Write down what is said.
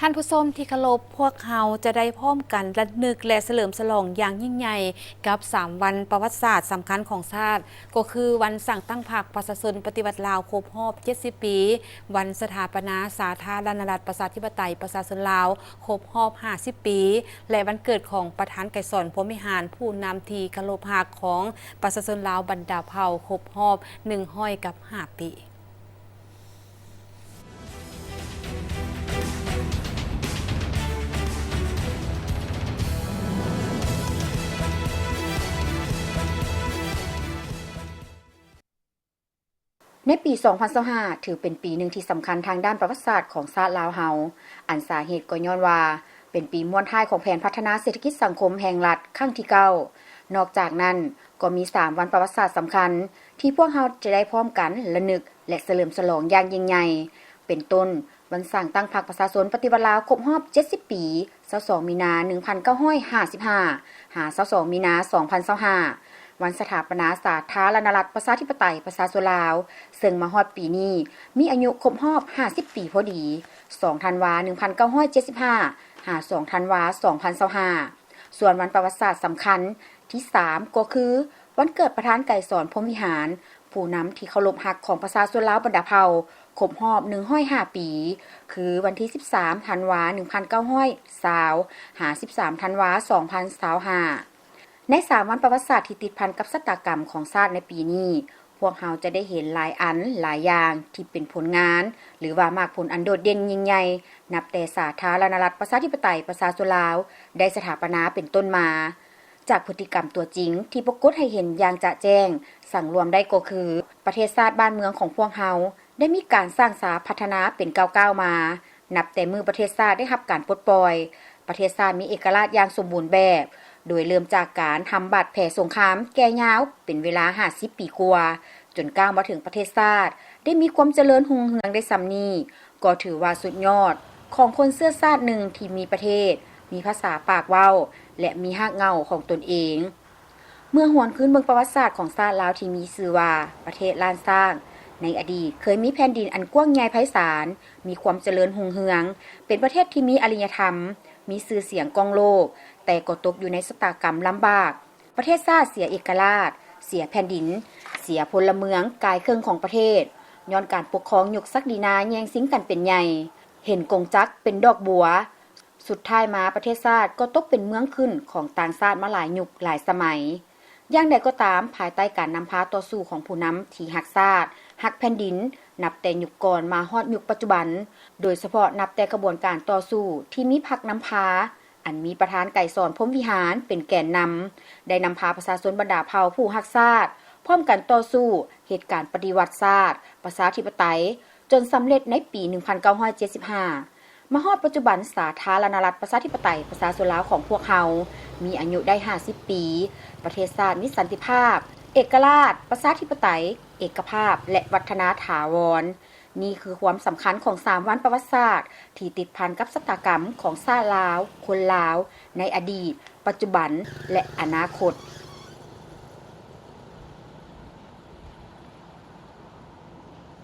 ທ່ານຜູ້ຊົມທີ່ເຄົາລົບ, ພວກເຮົາຈະໄດ້ພ້ອມກັນລະນຶກ ແລະ ສະເຫຼີມສະຫຼອງຢ່າງຍິ່ງໃຫຍ່ກັບສາມວັນປະຫວັດສາດສຳຄັນຂອງຊາດ, ກໍຄືວັນສ້າງຕັ້ງພັກປະຊາຊົນປະຕິວັດລາວຄົບຮອບເຈັດສິບປີ, ວັນສະຖາປະນາສາທາລະນະລັດປະຊາທິປະໄຕປະຊາຊົນລາວຄົບຮອບຫ້າສິບປີ ແລະ ວັນເກີດຂອງປະທານໄກສອນ ພົມວິຫານ ຜູ້ນຳທີ່ເຄົາລົບຮັກຂອງປະຊາຊົນລາວບັນດາເຜົ່າຄົບຮອບໜຶ່ງຮ້ອຍກັບຫ້າປີ. ໃນປີສອງພັນຊາວຫ້າ ຖືເປັນປີໜຶ່ງທີ່ສຳຄັນທາງດ້ານປະຫວັດສາດຂອງຊາດລາວເຮົາ, ອັນສາເຫດກໍຍ້ອນວ່າເປັນປີມ້ວນທ້າຍຂອງແຜນພັດທະນາເສດຖະກິດສັງຄົມແຫ່ງລັດຄັ້ງທີເກົ້າ. ນອກຈາກນັ້ນ, ກໍມີສາມວັນປະຫວັດສາດສຳຄັນ ທີ່ພວກເຮົາຈະໄດ້ພ້ອມກັນລະນຶກ ແລະ ສະເຫຼີມສະຫຼອງຢ່າງຍິ່ງໃຫຍ່ ເປັນຕົ້ນ ວັນສ້າງຕັ້ງພັກປະຊາຊົນປະຕິວັດລາວຄົບຮອບເຈັດສິບປີ, ຊາວສອງມີນາໜຶ່ງພັນເກົ້າຮ້ອຍຫ້າສິບຫ້າ ຫາ ຊາວສອງມີນາສອງພັນຊາວຫ້າ, ວັນສະຖາປະນາສາທາລະນະລັດປະຊາທິປະໄຕປະຊາຊົນລາວ ເຊິ່ງມາຮອດປີນີ້ມີອາຍຸຄົບຮອບຫ້າສິບປີພໍດີ, ສອງທັນວາໜຶ່ງພັນເກົ້າຮ້ອຍເຈັດສິບຫ້າ ຫາ ສອງທັນວາສອງພັນຊາວຫ້າ. ສ່ວນວັນປະຫວັດສາດສຳຄັນທີສາມ ກໍຄື ວັນເກີດປະທານໄກສອນ ພົມວິຫານ ຜູ້ນຳທີ່ເຄົາລົບຮັກຂອງປະຊາຊົນລາວບັນດາເຜົ່າ ຄົບຮອບໜຶ່ງຮ້ອຍຫ້າປີ ຄືວັນທີສິບສາມທັນວາໜຶ່ງພັນເກົ້າຮ້ອຍຊາວ ຫາ ສິບສາມທັນວາສອງພັນຊາວຫ້າ. ໃນສາມວັນປະຫວັດສາດທີ່ຕິດພັນກັບຊະຕາກຳຂອງຊາດໃນປີນີ້, ພວກເຮົາຈະໄດ້ເຫັນຫຼາຍອັນຫຼາຍຢ່າງທີ່ເປັນຜົນງານ ຫຼືວ່າໝາກຜົນອັນໂດດເດັ່ນຍິ່ງໃຫຍ່ ນັບແຕ່ສາທາລະນະລັດປະຊາທິປະໄຕປະຊາຊົນລາວໄດ້ສະຖາປະນາເປັນຕົ້ນມາ. ຈາກພຶດຕິກຳຕົວຈິງທີ່ປາກົດໃຫ້ເຫັນຢ່າງຈະແຈ້ງ, ສັງລວມໄດ້ກໍຄື ປະເທດຊາດບ້ານເມືອງຂອງພວກເຮົາໄດ້ມີການສ້າງສາພັດທະນາເປັນກ້າວໆມາ, ນັບແຕ່ມື້ປະເທດຊາດໄດ້ຮັບການປົດປ່ອຍ, ປະເທດຊາດມີເອກະລາດຢ່າງສົມບູນແບບ, ໂດຍເລີ່ມຈາກການທຳບາດແຜສົງຄາມແກ່ຍາວເປັນເວລາຫ້າສິບປີກວ່າ, ຈົນກ້າວມາເຖິງປະເທດຊາດໄດ້ມີຄວາມຈະເລີນຮຸ່ງເຮືອງໄດ້ສ່ຳນີ້, ກໍຖືວ່າສຸດຍອດຂອງຄົນເຊື້ອຊາດໜຶ່ງທີ່ມີປະເທດ, ມີພາສາປາກເວົ້າ ແລະ ມີຮາກເຫງົ້າຂອງຕົນເອງ. ເມື່ອຫວນຄືນເບິ່ງປະຫວັດສາດຂອງຊາດລາວທີ່ມີຊື່ວ່າ ປະເທດລ້ານຊ້າງ, ໃນອະດີດເຄີຍມີແຜ່ນດິນອັນກວ້າງໃຫຍ່ໄພສານ, ມີຄວາມຈະເລີນຮຸ່ງເຮືອງ, ເປັນປະເທດທີ່ມີອະລິຍະທຳ, ມີຊື່ສຽງກ້ອງໂລກ, ແຕ່ກໍຕົກຢູ່ໃນຊະຕາກຳລຳບາກ. ປະເທດຊາດເສຍເອກະລາດ, ເສຍແຜ່ນດິນ, ເສຍພົນລະເມືອງກາຍເຄິ່ງຂອງປະເທດ, ຍ້ອນການປົກຄອງຍຸກສັກດີນາແຍ່ງຊິງກັນເປັນໃຫຍ່, ເຫັນກົງຈັກເປັນດອກບົວ. ສຸດທ້າຍມາປະເທດຊາດກໍຕົກເປັນເມືອງຂຶ້ນຂອງຕ່າງຊາດມາຫຼາຍຍຸກຫຼາຍສະໄໝ. ຢ່າງໃດກໍຕາມ, ພາຍໃຕ້ການນຳພາຕໍ່ສູ້ຂອງຜູ້ນຳທີ່ຮັກຊາດ, ຮັກແຜ່ນດິນ, ນັບແຕ່ຍຸກກ່ອນມາຮອດຍຸກປັດຈຸບັນ, ໂດຍສະເພາະນັບແຕ່ຂະບວນການຕໍ່ສູ້ທີ່ມີພັກນຳພາ, ອັນມີປະທານໄກສອນ ພົມວິຫານ ເປັນແກນນຳ, ໄດ້ນຳພາປະຊາຊົນບັນດາເຜົ່າຜູ້ຮັກຊາດ ພ້ອມກັນຕໍ່ສູ້ເຮັດການປະຕິວັດຊາດ ປະຊາທິປະໄຕ ຈົນສຳເລັດໃນປີໜຶ່ງພັນເກົ້າຮ້ອຍເຈັດສິບຫ້າ. ມາຮອດປັດຈຸບັນ, ສາທາລະນະລັດປະຊາທິປະໄຕປະຊາຊົນລາວຂອງພວກເຮົາມີອາຍຸໄດ້ຫ້າສິບປີ, ປະເທດຊາດມີສັນຕິພາບ, ເອກະລາດ, ປະຊາທິປະໄຕ, ເອກະພາບ ແລະ ວັດທະນາຖາວອນ. ນີ້ຄືຄວາມສຳຄັນຂອງສາມວັນປະຫວັດສາດທີ່ຕິດພັນກັບຊະຕາກຳຂອງຊາດລາວ, ຄົນລາວ ໃນອະດີດ, ປັດຈຸບັນ ແລະ ອະນາຄົດ.